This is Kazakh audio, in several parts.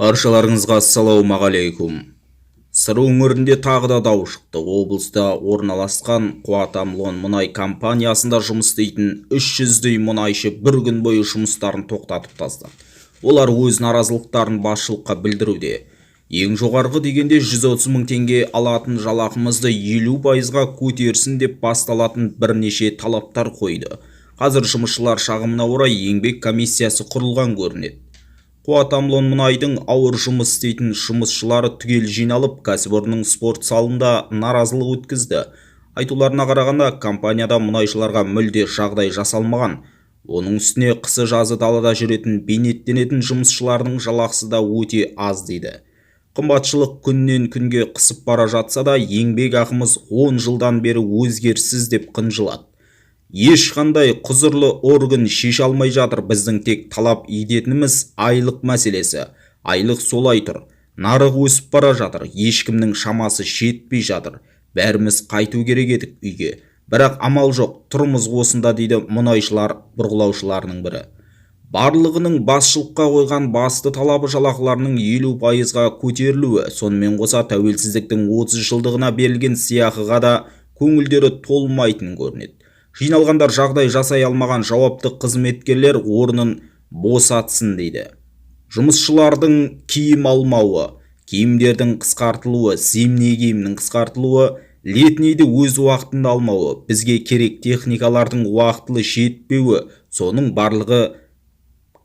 Баршаларыңызға ассалаумағалейкум. Сыр өңірінде тағы да дау шықты. Облыста орналасқан «Қуат Амлон» мұнай компаниясында жұмыс істейтін 300-дей мұнайшы бір күн бойы жұмыстарын тоқтатып тастады. Олар өз наразылықтарын басшылыққа білдіруде. Ең жоғарғы дегенде 130 мың теңге алатын жалақымызды 50%-ға көтерсін деп басталатын бірнеше талаптар қойды. Қазір жұмысшылар шағымына орай еңбек комиссиясы құрылған көрінеді. «Қуат Амлон» мұнайдың ауыр жұмыс істейтін жұмысшылары түгел жиналып, кәсіпорынның спорт залында наразылық өткізді. Айтуларына қарағанда, компанияда мұнайшыларға мүлде жағдай жасалмаған. Оның үстіне қысы-жазы далада жүретін, бейнеттенетін жұмысшылардың жалақысы да өте аз дейді. Қымбатшылық күннен күнге қысып бара жатса да, еңбек ақымыз 10 жылдан бері өзгеріссіз деп қынжылады. Ешқандай құзырлы орган шеше алмай жатыр. Біздің тек талап ететініміз айлық мәселесі. Айлық солай тұр. Нарық өсіп бара жатыр. Ешкімнің шамасы жетпей жатыр. Бәріміз қайту керек едік үйге. Бірақ амал жоқ, тұрмыз осында, дейді мұнайшылар бұрғылаушыларының бірі. Барлығының басшылыққа қойған басты талабы жалақыларының 50%-ға көтерілуі. Сонымен қоса тәуелсіздіктің 30 жылдығына берілген сыйақыға да көңілдері толмайтын көрінеді. Жиналғандар жағдай жасай алмаған жауапты қызметкерлер орнын босатсын дейді. Жұмысшылардың киім алмауы, киімдердің қысқартылуы, зимний киімнің қысқартылуы, летнийді өз уақытында алмауы, бізге керек техникалардың уақытылы жетпеуі, соның барлығы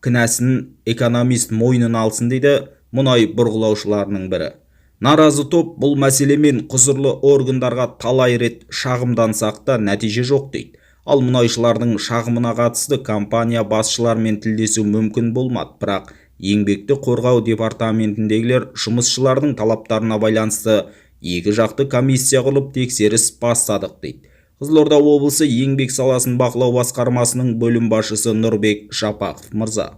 кінәсін экономист мойнына алсын, дейді мұнай бұрғылаушыларының бірі. Наразы топ бұл мәселемен құзырлы органдарға талай рет шағымдансақ та, нәтиже жоқ дейді. Ал мұнайшылардың шағымына қатысты компания басшыларымен тілдесу мүмкін болмады. Бірақ еңбекті қорғау департаментіндегілер жұмысшылардың талаптарына байланысты екі жақты комиссия құрылып, тексеріс бастадық дейді. Қызылорда облысы еңбек саласын бақылау басқармасының бөлім басшысы Нұрбек Жапақов мырза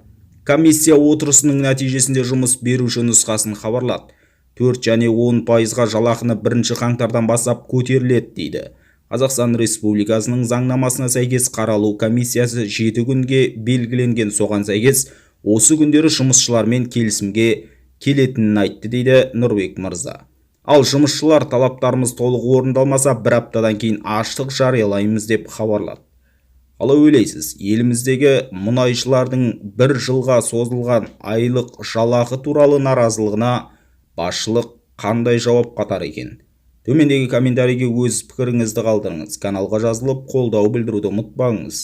комиссия отырысының нәтижесінде жұмыс беруші нұсқасын хабарлады. 4 және 10%-ға жалақыны 1 қаңтардан бастап көтеріледі дейді. Қазақстан Республикасының заңнамасына сәйкес, қаралу комиссиясы 7 күнге белгіленген. Соған сәйкес осы күндері жұмысшылармен келісімге келетінін айтты, дейді Нұрбек мырза. Ал жұмысшылар талаптарымыз толық орындалмаса, бір аптадан кейін аштық жариялаймыз деп хабарлады. Қалай ойлайсыз, еліміздегі мұнайшылардың бір жылға созылған айлық жалақы туралы наразылығына басшылық қандай жауап қатар екен? Төмендегі комментарийге өз пікіріңізді қалдырыңыз. Каналға жазылып, қолдау білдіруді ұмытпаңыз.